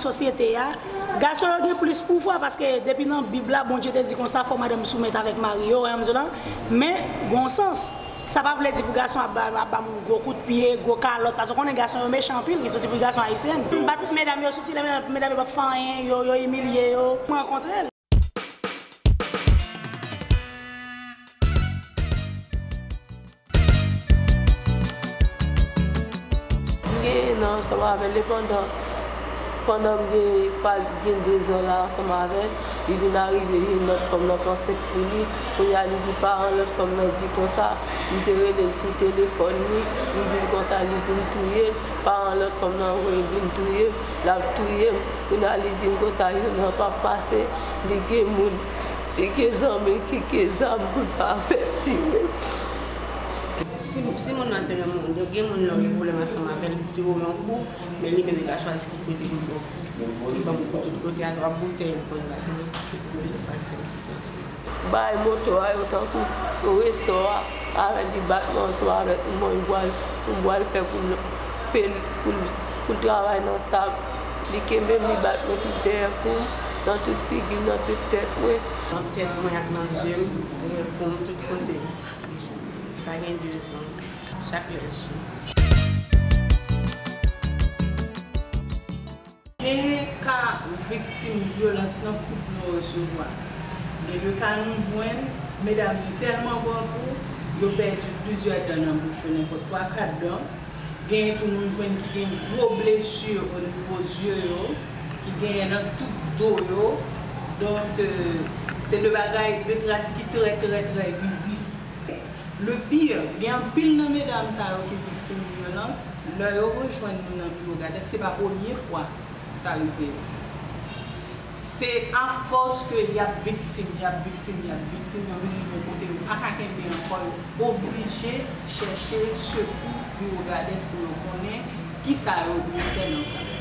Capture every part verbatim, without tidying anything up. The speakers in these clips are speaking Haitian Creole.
Sosyete a, gason yo gen plis pouvwa, paske depi nan Bib la, Bondye te di konsa, fò madanm soumèt avèk mari yo, w wè sa m di w la. Men, gen yon sans, sa pa vle di pou gason ap ba, ap ba moun gwo kout pye, gwo kalòt, paske w konnen gason yo mechan anpil, soti pou gason ayisyen. Bat medam yo, soti lè medam, medam yo p ap fè anyen, yo, yo imilye yo. Mwen rankontre l. M gen en an ansanm avè l, e pandan, pandan m gen, pa gen de zan la ansanm avè l, li vin arive yon lòt fanm nan k ansent pou li. Kounye a, li di paran lòt fanm nan di konsa, m te rele l sou telefòn li, m di l konsa, li di m touye l, paran lòt fanm nan voye l vin touye m, l ap touye m. Kounye a, li di m konsa, jounen an p ap pase, li gen moun, li gen zanmi l ki gen zam pou l pa fè tire. Si, si moun nan te gen moun, gen moun lè w gen pwoblèm ansanm avè l, li tire w yon kou, men li menm li ka chwazi ki kote li ba w. Li ban m kou tout kote, a dwat boutèy, li konn bat mwen, se pou rezon sa k fè m kite ansanm avè l. Bay moto a yo tankou resò a, avèk li bat mwen ansanm avèk mwen, m pral, m pral fè pou l, pou l, pou l travay nan sab. Li kenbe m, li bat mwen tout dèyè kou m, nan tout figi m, nan tout tèt mwen. Nan tèt mwen ak nan zye m, dèyè kou m, tout kote. Sa gen de zan, chak lè l sou. Gen ka viktim vyolans nan koup nou resevwa. Gen de ka nou jwenn, medam yo tèlman pran kou, yo pèdi plizyè dan nan bouch yo, nenpòt twa, kat dan. Genyen tou nou jwenn ki gen gwo blesi o nivo zye yo, ki genyen nan tout do yo. Donk, euh, se de bagay, de tras ki trè, trè, trè vizib. Le pire, gen anpil nan medam sa yo ki viktim vyolans, lè yo rejwenn nou nan biwo Gadès, se pa premye fwa sa rive yo. Se afòs ke y ap viktim, y ap viktim, y ap viktim, yo vin rive yon kote yo pa ka kenbe ankò, yo oblije chèche sekou biwo Gadès pou yo konnen kisa yo dwe fè nan ka sa.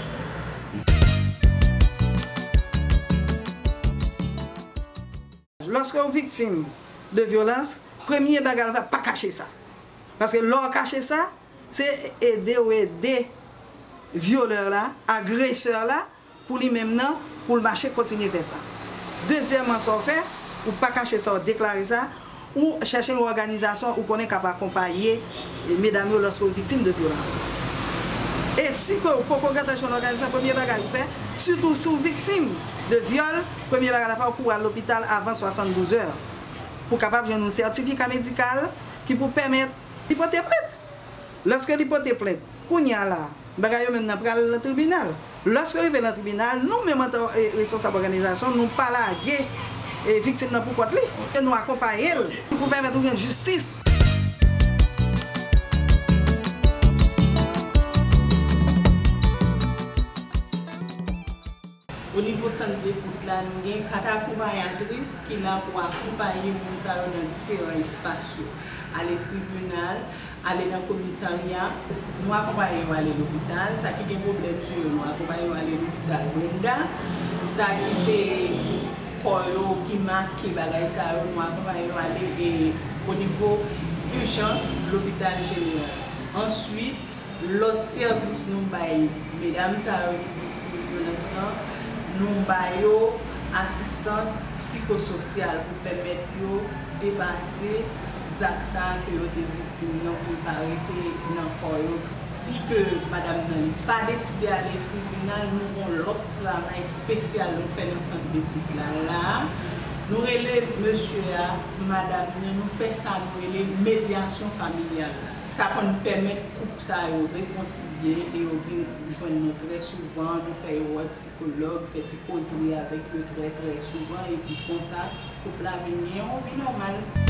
Lòske w viktim de vyolans, premye bagay la, pa kache sa. Paske lè w kache sa, se ede w ede vyolè la, agresè la, pou li menm nan, pou l mache kontinye fè sa. Dezyèmman, sa w fè, ou pa kache sa, w deklare sa, ou chèche yon òganizasyon ou konnen k ap akonpaye, e, medam yo lòske yo viktim de vyolans. E si ke w poko gentan jwenn òganizasyon, premye bagay ou fè, sitou si w viktim de vyòl, premye bagay la fè, ou kouri al lopital avan swasanndouz è, pou w kapab jwenn yon sètifika medikal ki pou pèmèt li pote plent. Lòske li pote plent, kounye a la, bagay yo menm nan pral nan tribinal. Lòske rive nan tribinal, nou menm antan, e, responsab òganizasyon, nou pa lage, e, viktim nan pou kont li. E nou akonpaye l pou pèmèt ou jwenn jistis. O nivo sant dekout la, nou gen kat akonpayatris ki la pou akonpaye moun sa yo nan diferan espas yo. Ale tribinal, ale nan komisarya, nou akonpaye yo ale lopital. Sa ki gen pwoblèm zye yo, nou akonpaye yo ale lopital Brenda. Sa ki se kò yo ki make bagay sa yo, nou akonpaye yo ale, e, o nivo ijans lopital jeneral. Answit, lòt sèvis nou bay medam sa yo ki viktim vyolans lan, nou ba yo asistans psikososyal pou pèmèt yo depase zak sa a ke yo te viktim nan, pou l pa rete nan kò yo. Si ke madam nan li pa deside ale tribinal, nou gon lòt travay espesyal nou fè nan sant dekout la la. Nou rele mesye a, madam nan, nou fè sa nou rele medyasyon familyal la. Sa konn pèmèt koup sa yo rekonsilye e yo vin jwenn nou trè souvan, nou fè yo wè psikològ, fè ti kozri avèk yo trè, trè souvan, epi konsa, koup la vin gen yon vi nòmal.